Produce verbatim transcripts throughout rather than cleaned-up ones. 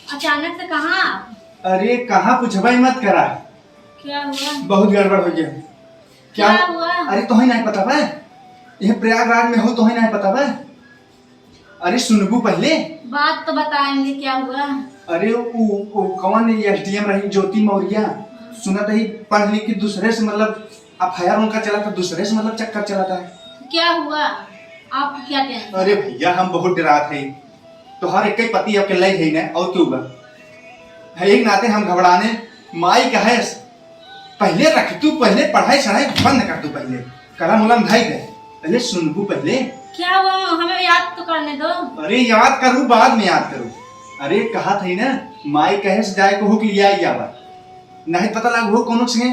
अचानक से कहाँ? अरे, कहाँ, पूछबा ही मत करा। क्या हुआ? बहुत गड़बड़ हो गया। क्या क्या हुआ? अरे, तोहई नहीं पता बा? यह प्रयागराज में हो, तोहई नहीं पता बा? अरे, सुनबू पहले। बात तो बताएंगे, क्या हुआ? अरे, उ, उ कौन एसडीएम रही, ज्योति मौर्य, सुनत ही पढ़ लिख के दूसरे से, मतलब, एफआईआर उनका चला था, दूसरे से, मतलब, चक्कर चला था। क्या हुआ? आपको क्या टेंशन? अरे भैया, हम बहुत डरात है। तोहार एक ही पति अकेला ही है ना, और क्यों बा? है, एक नाते हम घबराने, माई कहे, पहले रख तू, पहले पढ़ाई सढ़ाई बंद कर तू, पहले कलम उलम धई दे, पहले सुनबू पहले। क्या हुआ? हमें याद तो करने दो। अरे याद करू, बाद में याद करू। अरे कहा था ना, माई कहे से जाए को हुक लिया ही आवा, नहीं पता लग हो कोनो संगे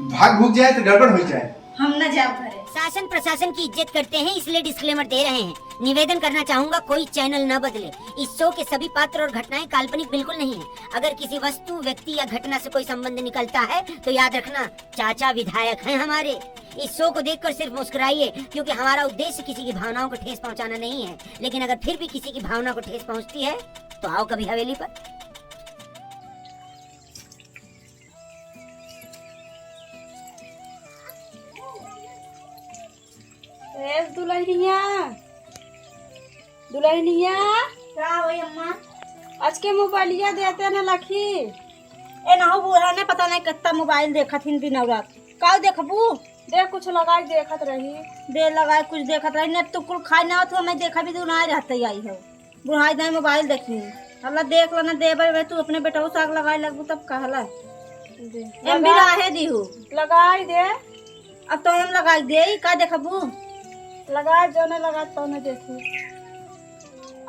भाग भूग जाए तो गड़बड़ हो जाए। हम न जाब घरे। शासन प्रशासन की इज्जत करते हैं, इसलिए डिस्क्लेमर दे रहे हैं। निवेदन करना चाहूंगा, कोई चैनल न बदले। इस शो के सभी पात्र और घटनाएं काल्पनिक बिल्कुल नहीं है। अगर किसी वस्तु, व्यक्ति या घटना से कोई संबंध निकलता है तो याद रखना, चाचा विधायक हैं हमारे। इस शो को देखकर सिर्फ मुस्कुराइए, क्योंकि हमारा उद्देश्य किसी की भावनाओं को ठेस पहुंचाना नहीं है। लेकिन अगर फिर भी किसी की भावना को ठेस पहुंचती है तो आओ कभी हवेली पर। ए दुल्हनिया, दुल्हनिया। का होई अम्मा? आज के मोबाइलिया देते न लखी। ए नाहू बूढ़ा ने पता नहीं कितना मोबाइल देखत हिन दिन और रात। का देखबू? दे कुछ लगाई देखत रही। दे लगाई कुछ देखत रही। ने तू कुल खाए ना हो, तू हमें देखा भी तू ना रहते आई हो। बुढ़ाई दाई मोबाइल देखी। अल्लाह देख लो ना देबर में, तू अपने बेटऊ से आग लगाए लगबू तब कहला। दे। एम भी लगा-, लाहे दीहू। लगाई दे। अब तो हम लगाई दे, ई का देखबू? लगाई, जौने लगाई तौने देखी।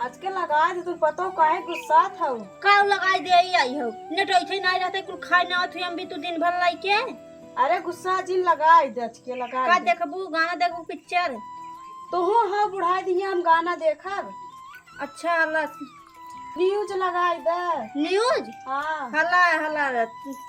आज के लगाई दे, तू पतो काहे गुस्सात हऊ? का लगाई दे, ई आई हो। नेट ऐसे ही नहीं रहते, कुल खाए ना होत हुई, हम भी तू दिन भर लाई के। अरे गुस्सा जिन लगाई दे, आज के लगाई का दे। देखबू? गाना देखबू, पिक्चर? तू हो बुढ़ाई दिया, हम गाना देखब। अच्छा, हला। न्यूज लगाई दे। न्यूज? हाँ। हला, हला।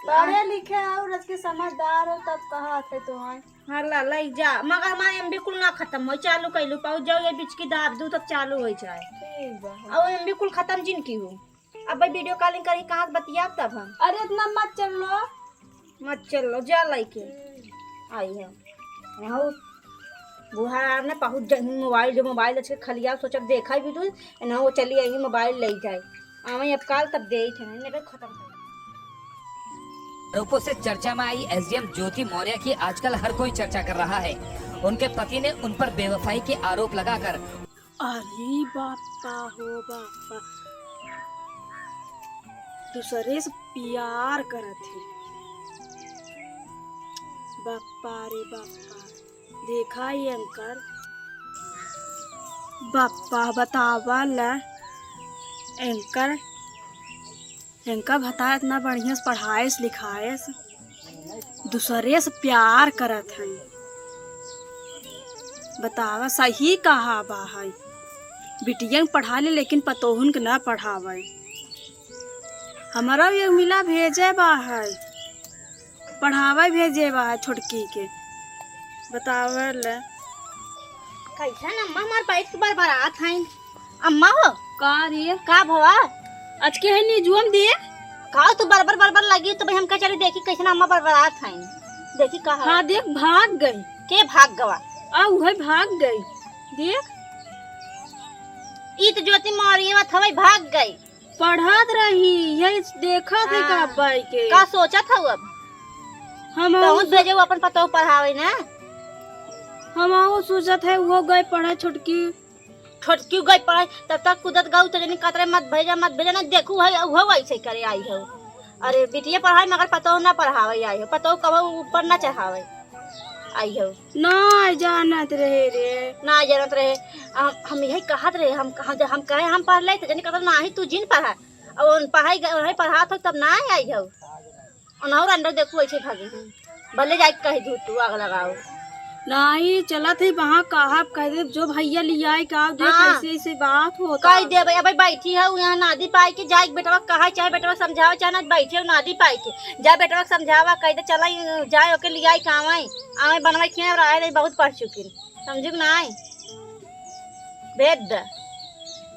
पढ़े लिखे और आज के समझदार हो तब कहा थे तो हैं। हला, लई जा। मगर हमारे एमबी कुल ना खत्म हो, चालू कैलू पाऊ जाओ ये बीच की दाब दू तब चालू हो जाए। ठीक बा। और एमबी कुल खत्म जिन की हो। अब भाई वीडियो कॉलिंग करी कहाँ से बतिया तब हम। अरे इतना मत चल लो। मत चल लो, जा लइके। हम्म। आई है। यहाँ बुढ़ा ने पहुँच जाही मोबाइल, जो मोबाइल अच्छे खलिया सोचब देखा भी तू, ना वो चली आई मोबाइल ले जाए। आवे अब काल तब दे ही थे, नहीं तो खत्म कर। आरोपों से चर्चा में आई एसडीएम ज्योति मौर्य की आजकल हर कोई चर्चा कर रहा है। उनके पति ने उन पर बेवफाई के आरोप लगाकर अरे बापा हो बापा, दूसरे से प्यार करत है। बापा रे बापा, देखा ये एंकर। बापा बतावा ला एंकर, एंकर भता इतना बढ़िया से पढ़ाएस लिखाएस। दूसरे से प्यार करत हई। बतावा, सही कहा बा हई। बिटिया के पढ़ा ले, लेकिन पतोहुन के ना पढ़ावे। हमारा भी एक मिला भेजे बा हई, पढ़ावे भेजे बा हई छोटकी के। बतावे ले। कैसन अम्मा हमार बैठ के बरबरात हईन? अम्मा हो। का रे? का भवा? अचके है नीजुआ में दे। का तू बरबर बरबर लगी तो भाई हमका चली देखी कैसन अम्मा बरबरात हईन। देखी का है? हाँ देख भाग गई। के भाग गवा? आ उहे भाग गई। देख। ई तो ज्योति मौर्य थवई भाग गई। पढ़त रही, यही देखत है का हाँ। अब्बाई के। का सोचत हऊ अब? हम कहूँ आऊ भेजे अपन पतोह पढ़ावे ना। हम आऊ सोचत है वो गए पढ़े छोटकी। छोटकी गई पढ़े, तब तक कूदत गऊ तो जनी कतरे मत भेजा, मत भेजा, ना देखू है, उहो वैसे करे आई हो। अरे बिटिया पढ़ाई मगर पतोह ना पढ़ावे आई हो, पतोह कबो ऊपर ना चढ़ावे आई हो। ना जानत रहे रे। ना जानत रहे। हम, हम यही कहत रहे, हम, हम, हम कहे हम पढ़ ले तो जनी कहत ना ही तू जिन पढ़ा। अब उन पढ़ाई ग-, वही पढ़ात हो तब ना आई हो। उन्हों रंडो देखू ऐसे भागे हैं। भले जाए कह दू तू आग लगाओ। नहीं, चलत है वहाँ कहा कह दे जो भैया लियाए का देख हाँ। ऐसे ऐसे बात होता। कह दे भाई, अबे बैठी है यहाँ नादी पाई के जाए बेटवा कहा चाहे बेटवा समझाओ चाहे ना बैठे हो नादी पाई के। जा बेटवा समझावा कह दे चला जाए ओके लियाए का आवे। आवे बनवाई के और आए रही बहुत पढ़ चुकी। समझू कि ना आई? भेज दे।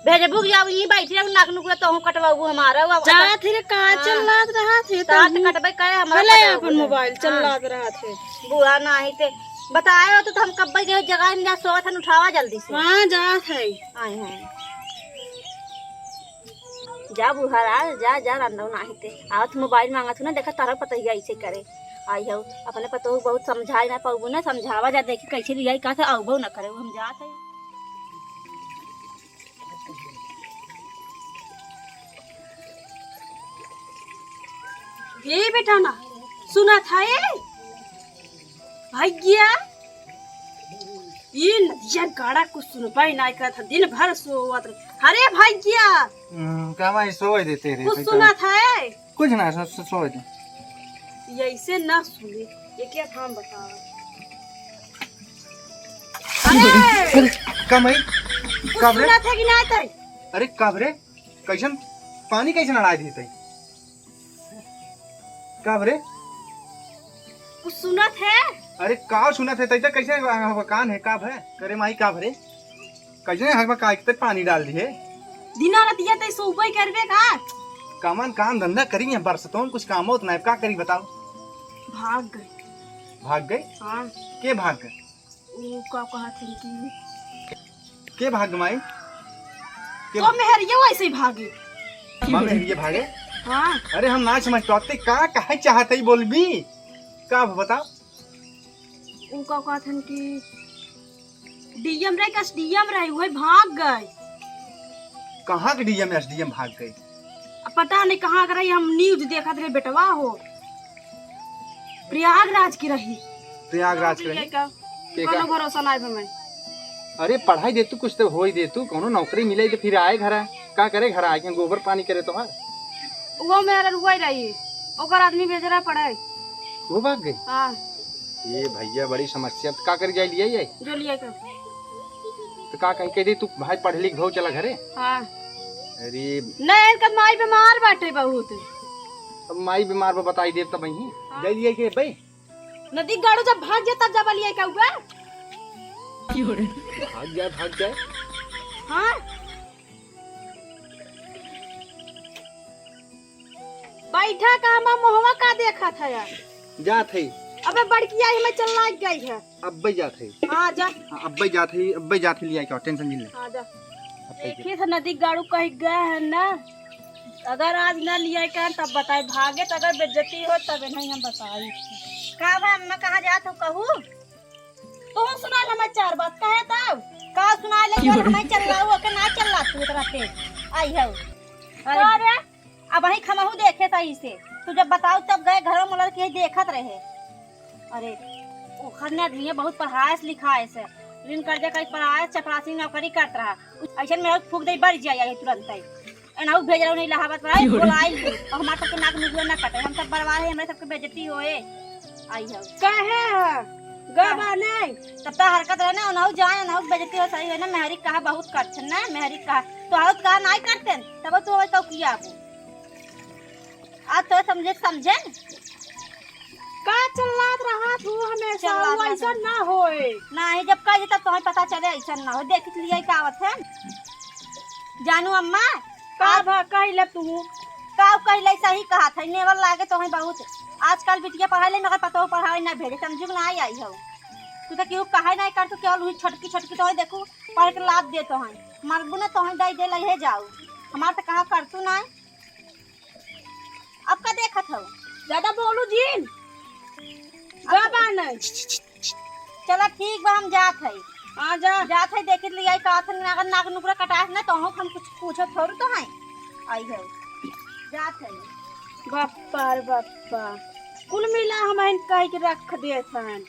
भेजबू कि जाऊ, यहीं बैठी रहू, नाक नुकरा तोहूँ कटवाऊ हमारा, वो जात ही रे, का हाँ। चल्लात रहत ही साथ तोहूँ? कटबे करे, हमारा भले कटवाऊ अपन है। मोबाइल हाँ। चल्लात रहत ही। बुआ नाही ते बताए हो तो, तो हम कब्बे के जगह में जा सोवत हन, उठावा जल्दी से। हाँ, जात है। आए हैं। जा बुआ राज, जा, जा रंदो नाही ते। आवत मोबाइल मांगत हो ना, देखा तारा पतोहिया ऐसे करे। आई हो, अपने पतोह बहुत समझाए ना पाऊबो ना, समझावा जा, देखी कैसे लियाई, कहाँ से आऊबो ना करे, हम जात है। ए बेटा ना, सुना था ए? भाग्या, ई नदिया गाड़ा कुछ सुनबा ही नाई करत ह, दिन भर सोवत रहे। अरे भाग्या! हम्म, का माई सोए देते रे, कुछ सुना था ए? कुछ ना, सो-, सो-, सोए दे। ऐसे ना सुने, ये क्या हम बतावा। अरे! अरे, का माई? कुछ का बरे? सुना था कि ना था? अरे, का बरे? कैसन पानी कैसन अड़ाई दी तई? का बरे? कुछ सुनत है? अरे का सुनत है? तई तो कैसे हकबकान है? का भे? करे माई का भरे? कैसे हकबकाई के पानी डाल दिए? दिना रतिया तई सोबई करबे का? कमन काम धंधा करी है बरसतों कुछ काम होत ना का करी बताओ? भाग गए। भाग गए? हाँ। के भाग गए? ऊ का कहत हन कि के भाग माई? के तो मेहरिया वैसे ही भागे। माँ मेहरिया भागे? हाँ। अरे हम ना समझ पाते का कहे चाहत है बोलबी? का बताओ? ऊ का कहत हन कि डीएम रहे, कस डीएम रहे, वही भाग गए। कहाँ के डीएम एसडीएम भाग गए? अब पता नहीं कहाँ के रही, हम न्यूज देखत रहे बेटवा हो। प्रयागराज की रही। प्रयागराज की रही? के का? के का? कोनो भरोसा ना है हमें। अरे पढ़ाई दे तू, कुछ तो हो ही दे तू, कोनो नौकरी मिले तो फिर आए घर। का करे घर आए के गोबर पानी करे तो है। वो मेरा रुआ ही रही, ओकर आदमी भेज रहा पढ़ाई। वो भाग गए? हाँ। ये भैया बड़ी समस्या, तो का कर जाए लिया ये? जो लिया कर। तो का कही कह दे तू भाई पढ़ लिख भो चला घरे। हाँ। अरे। नहीं, इनका माई बीमार बाटे बहुत। अब माई बीमार बा बताई देब तब ही। हाँ। जाई लिया के बे। नदी गाड़ू जब भाग जाए तब जब लिया के हुआ। भाग जाए, भाग जाए। हाँ। बैठा का हमार मुहवा का देखत है यार? जात है। अबे बड़की आई हमें चल लाग गई है। अब्बे जात है। हाँ, जा। हाँ, अब्बे जात है, अब्बे जात है लिया के, टेंशन जिन ले। हाँ, जा। अब्बे जा। देखिए से नदी गाड़ू कहीं गए हैं ना, अगर आज ना लिया के तब बताए, भागे तो अगर बेइज्जती हो तब नहीं हम बताई। का बा अम्मा, कहाँ जात हो कहू? तू सुना ले हमें चार बात, कहे तब? का सुना ले, जो हमें चल रहा हो, के ना चल रहा तू इतना तेज आई है। अरे। अरे, अब वहीं खमहू देखे सही से। तू जब बताऊ तब गए घरों में लड़के देखत रहे। अरे, ओखर ने आदमी बहुत पढ़ाए से लिखाए से। ऋण कर्जा कई पढ़ाए से चपरासी नौकरी करत रहा। ऐसे में फूक दे बढ़ जाए तुरंत ही। एनाऊ भेज रहा नहीं इलाहाबाद पर, आई बोला आई। और हमार सबके नाक नुकुआ ना कटे। हम सब बर्बाद है, हमरे सबके बेइज्जती होए। आई हो। काहे है? गबा नहीं। तब तो हरकत रहे ना, ओनाऊ जाए, ओनाऊ बेइज्जती हो सही है ना, मेहरी कहा बहुत करछन ना, मेहरी कहा। तो हाउस कहा नहीं करते, तब तू होए तो किया अब। आज तो समझे, समझे। का चिल्लात रहा तू हमेशा, चिल्लात रहा। ऐसा ना होए। नहीं, जब कह दे तब तुम्हें पता चले, ऐसा ना हो। देख लिया का आवत है। जानू अम्मा, का आप भा कहिला तू? का कहिला सही कहा था, नेवर लागे तुम्हें बहुत। आजकल बिटिया पढ़ाई ले, मगर पतोह पढ़ाई ना भेजे, समझू ना आई, आई हो। तू तो क्यों कहे नहीं कर, तू केवल हुई छोटकी, छोटकी तो देखू, पढ़ के लाद दे तो हैं। मरबू ना तो हैं, दे दे, ले जाऊ। हमार तो कहा कर तू ना। अब का देखत हो? ज्यादा बोलू जिन। अब का बा नहीं? चला ठीक बा, हम जात है। हाँ, जा। जात है, देखित लिया का अथन, अगर नाक नुकरा कटास ना, तो हम कुछ पूछो थोड़ू तो है। आई है। जात है। बप्पा रे बप्पा। कुल मिला हम इन कह के रख देत हन।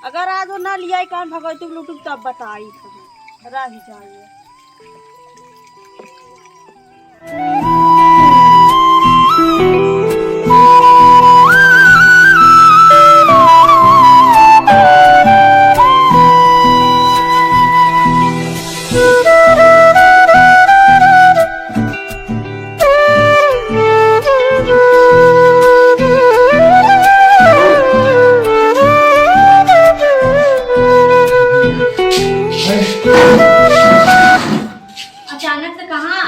अगर आज वो ना लिया कान भगवती ब्लूटूथ तब बताई तो रह जाइए। से कहाँ?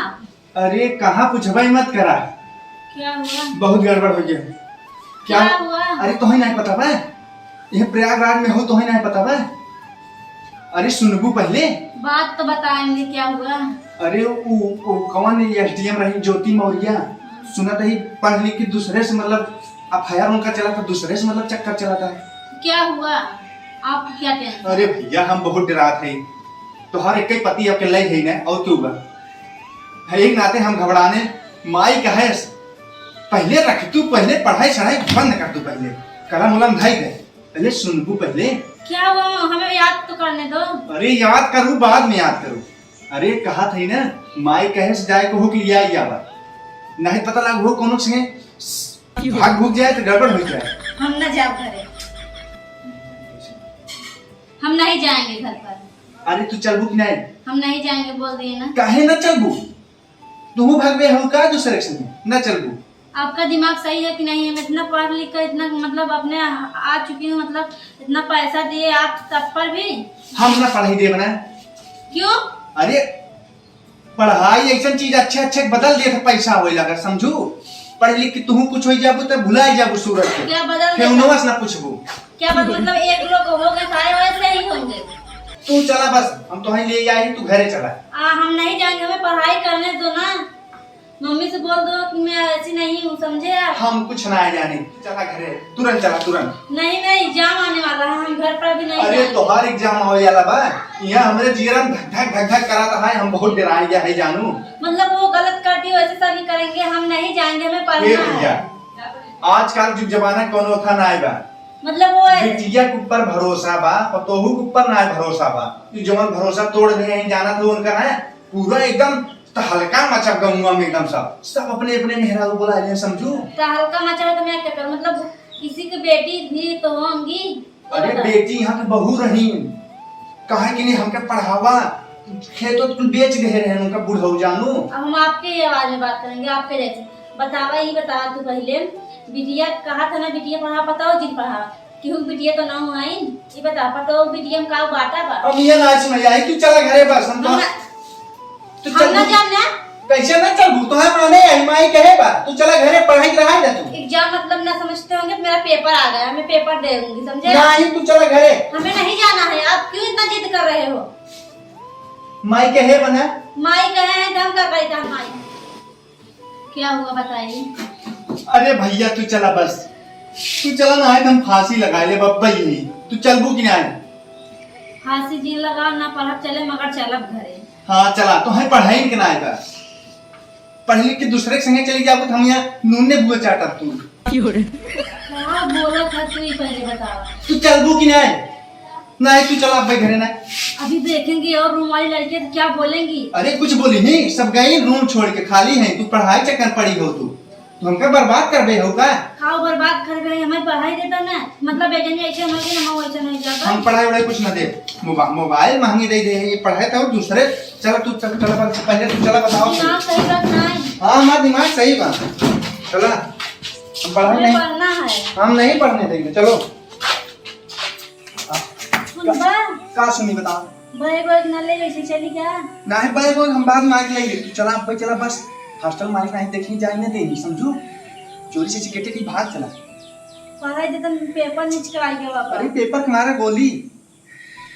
अरे, कहाँ पूछबा ही मत करा। क्या हुआ? बहुत गड़बड़ हो गया। क्या क्या? हुआ? अरे, तोहई नहीं पता बा? यह प्रयागराज में हो, तोहई नहीं पता बा? अरे, सुनबू पहले। बात तो बताएंगे, क्या हुआ? अरे, उ, उ कौन एसडीएम रही, ज्योति मौर्य, सुनत ही पढ़ लिख के दूसरे से, मतलब, एफआईआर उनका चला था, दूसरे से, मतलब, चक्कर चला था। क्या हुआ? आप क्या टेंशन? अरे भैया, हम बहुत डरात है, तोहार एक ही पति आपके लय है ना, और क्यों बा? है एक नाते हम घबराने, माई कहे, पहले रख तू, पहले पढ़ाई चढ़ाई बंद कर तू, पहले कलम उलम धई दे, पहले सुनबू पहले। क्या हुआ? हमें याद तो करने दो। अरे याद करू, बाद में याद करू। अरे कहा था ना, माई कहे से जाए को हुक लिया ही आवा, नहीं पता लग हो कोनो संगे भाग भूग जाए तो गड़बड़ हो जाए। हम न जाब घरे, हम नहीं जाएंगे घर पर। अरे तू चलबू कि नहीं? हम नहीं जाएंगे, बोल दिए ना। काहे ना चलबू? तुहू भागबे हो का दूसरे के संगे? ना चलबू। आपका दिमाग सही है कि नहीं? हम इतना पढ़ लिख कर इतना, मतलब, अपने आ चुकी हूँ, मतलब, इतना पैसा दिए आप तब पर भी। हम ना पढ़ाई देब ना। क्यों? अरे पढ़ाई ऐसन चीज अच्छे अच्छे बदल देत है, पैसा होए लगा, समझू? पढ़ लिख के तुहू कुछ हो जाबू तो भुला जाबू सूरज के। क्या बदल देत है? उनवा से ना पूछबू। क्या बात, मतलब, एक लोग हो गए, सारे वैसे ही होंगे। तू चला बस, हम तोहई ले आई, तू घरे चला। आ, हम नहीं जाएंगे, हमें पढ़ाई करने दो ना। मम्मी से बोल दो कि मैं ऐसी नहीं हूँ, समझे आप? हम कुछ ना जाने, तू चला घरे, तुरंत चला, तुरंत। नहीं, नहीं, एग्जाम आने वाला है, हम घर पर भी नहीं अरे जाएंगे। तोहार एग्जाम आवे वाला बा, यहाँ हमरे जियरा में धक धक धक धक कराता है, हम बहुत डराए गया है जानू। मतलब वो गलत करती है, वैसे सभी करेंगे, हम नहीं जाएंगे, हमें पढ़ना ए है। भैया, आजकल जुग जमाना कौनो था ना आए बा। मतलब वो है। बिटिया के ऊपर भरोसा बा, पतोहू के ऊपर ना भरोसा बा। तू जवन भरोसा तोड़ दे हैं, जानत हो उनका ना, पूरा एकदम तहलका मचा गौवा में एकदम सब, सब अपने अपने मेहरारू बुला ले, समझू? तहलका मचा है तो मैं क्या करूँ? मतलब किसी की बेटी भी तो होंगी। अरे बेटी यहाँ के बहू रही, काहे कि नहीं हमके पढ़ावा, खेत ओत कुल बेच दे रहे हैं उनका बुढ़ऊ जानू। अब हम आपके ही आवाज में बात करेंगे, आपके जैसे। बतावा, ये बतावा तू पहले, बिटिया कहा था ना, बिटिया पढ़ा, बताओ जिन पढ़ा, केहू बिटिया तो ना हुआइन, ये बता, पतोह बिटिया में का बाटा बा? हम ये ना सुनाई, आई तू चला घरे बस, हम तो हम ना, तू हम चल ना तू। जाना। कैसे ना चलबू? तोहार माने आई, माई कहे बा, तू चला घरे, पढ़ाई रहा जा तू। एग्जाम मतलब ना समझते होंगे, मेरा पेपर आ गया, मैं पेपर दे दूंगी, समझे? नहीं, तू चला घरे। हमें नहीं जाना है, आप क्यों इतना जिद कर रहे हो? माई कहे बना। माई कहे हैं, ढंग का कहता माई। क्या हुआ बताइए? अरे भैया तू चला बस, तू चला ना है तो हम फांसी लगा ले बब्बा ही। तू चलबू कि ना है? फांसी जी लगाओ ना, पढ़ब चले मगर चलब घरे। हाँ चला, तो है पढ़ाई के ना आएगा, पढ़ लिख के दूसरे के संगे चली जाबू तो हम यहाँ नून ने बुआ चाटब तू। क्या बोला था तू ही पहले बताओ। तू चलबू कि ना है? नहीं, तू चला अब घरे ना। अभी देखेंगी और रूम वाली लड़की तो क्या बोलेंगी? अरे कुछ बोली नहीं, सब गई रूम छोड़ के, खाली है। तू पढ़ाई चक्कर पड़ी हो तू, तू हमका बर्बाद कर दे हो का? खाओ बर्बाद कर दे, हमें पढ़ाई देता ना, मतलब बेटे ने ऐसे हमारे ना, हम वैसे नहीं जाता। हम पढ़ाई वढ़ाई कुछ ना दे, मोबा-, मोबाइल महंगी दे दे, ये पढ़ाई तो दूसरे। चला तू, चल, चला बस, पहले तू चला बताओ। दिमाग सही बात ना है। हाँ, हमारा दिमाग सही बा। चला, हम पढ़ाई हमें नहीं, पढ़ना है। हम नहीं पढ़ने देंगे, चलो। सुनबा? का सुनी, बताओ। बैग वैग ना ले, ऐसे चली क्या? नाही, बैग वैग हम बाद में आके ले लेब। तू चला, अब चला, बस। हॉस्टल मालिक नाही देखी, जाए ना देनी, समझू? चोरी से सिगरेट की भाग चला। पढ़ाई दे, तुम पेपर नीचे कराई के वापस। अरे, पेपर के मारे गोली।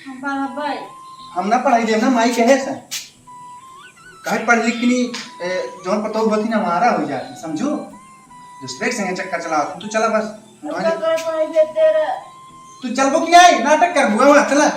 हम पढ़बै। हम ना पढ़ाई देब ना, माई कहे से। काहे पढ़ लिख के नहीं, ए, जौन पतोह होती ना, हमारा हो जाए, समझू? दूसरे के संगे चक्कर चलावत, तू चला बस। अब का कर पढ़ाई देते रहे? तू चलबो कि नहीं? नाटक करबू, आवा, चला।